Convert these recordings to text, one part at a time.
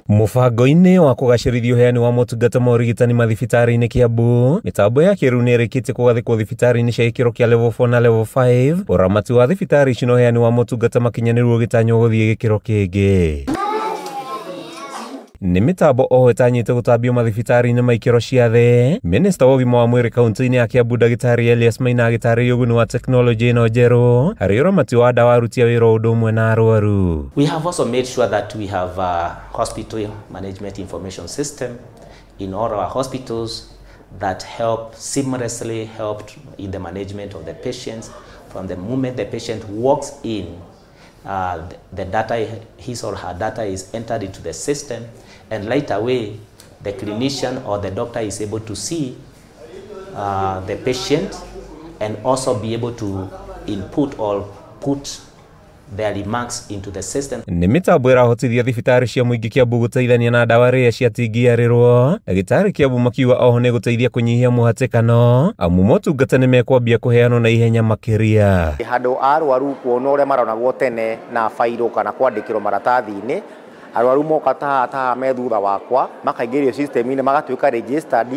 Mũbango-inĩ wa kũgacĩrithia ũheani wa motungata ma ũrigitani mathibitarĩ-inĩ Kiambu, mĩtambo ya kĩrĩu nĩ ĩrĩkĩtie kũgathĩkwo thibitarĩ-inĩ cia gĩkĩro kĩa level 4 na level 5. Ũramati wa thibitarĩ ici na ũheani wa motungata makinyanĩru ũgĩtanywo gũthiĩ gĩkĩro kĩngĩ. Nĩ mĩtambo oho ĩtanyĩte gũtambio mathibitarĩ-inĩ ma ikĩro cia thĩ. Minista wa ũgima wa mwĩrĩ kaunti-inĩ ya Kiambu Ndagĩtarĩ Elias Maina agĩtarĩria ũguni wa tekinoronjĩ ĩno njerũ harĩ ũramati wa ndawa aruti a wĩra o ũndũ ũmwe na arwaru. We have also made sure that we have a hospital management information system in all our hospitals that help seamlessly help in the management of the patients from the moment the patient walks in. The data, his or her data is entered into the system, and right away the clinician or the doctor is able to see the patient and also be able to input or put their remarks into the system. Nĩ mĩtambo ĩrahotithia thibitarĩ cia mũingĩ Kiambu gũteithania na ndawa rĩrĩa ciatingiarĩrwo. Ndagĩtarĩ Kiambu makiuga oho nĩ gũteithia kũnyihia mũhatĩkano amu motungata nĩ mekwambia kũheanwo na ihenya makĩria. Handũ a arwaru kuona ũrĩa maronagwo tene na bairũ kana kwandĩkĩrwo maratathi-inĩ, arwaru moka taha me thutha wakwa makaingĩrio system-inĩ magatuĩka registered,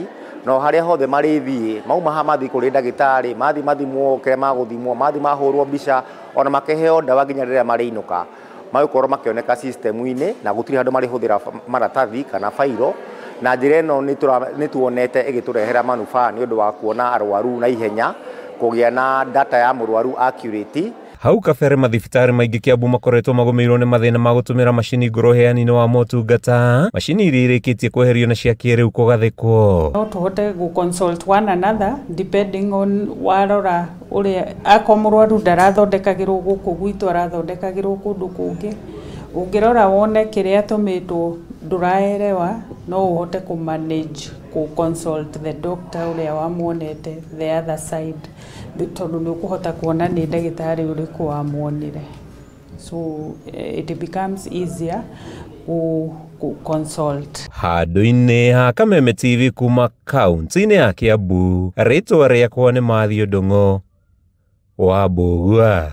no harĩa hothe marĩthiĩ mauma haha mathiĩ kũrĩ ndagĩtarĩ, mathiĩ mathimwo kĩrĩa magũthimwo, mathiĩ mahũrwo mbica ona makĩheo ndawa nginya rĩrĩa marĩinũka, magũkorwo makĩoneka system-inĩ na gũtirĩ handũ marĩhũthĩra maratathi kana bairo. Na njĩra ĩno nĩ tuonete ĩgĩtũrehera manufaa nĩ ũndũ wa kuona arwaru na ihenya, kũgĩa na data ya mũrwaru accurate. Hau kabere mathibitarĩ maingĩ Kiambu makoretwo magũmĩirwo nĩ mathĩna ma gũtũmĩra macini ngũrũ ũheani-inĩ wa motungata, macini iria irĩkĩtie kweherio na cia kĩrĩu kũgathĩkwo. No tũhote gũ consult one another depending on warora ũrĩa akorwo mũrwaru ndarathondekagĩrwo gũkũ gwitũ arathondekagĩrwo kũndũ kũngĩ, ũngĩrora wone kĩrĩa atũmĩtwo ndũraerewa, no ũhote kũ manage kũ consult the doctor ũrĩa wamuonete the other side, tondũ nĩ ũkũhota kuona nĩ ndagĩtarĩ ũrĩkũ wamuonire. So it becomes easier ku consult. Handũ-inĩ ha Kameme TV kuma kaunti-inĩ ya Kiambu, rĩtwa rĩakwa nĩ Matthew Ndung'u wa Mbũgua.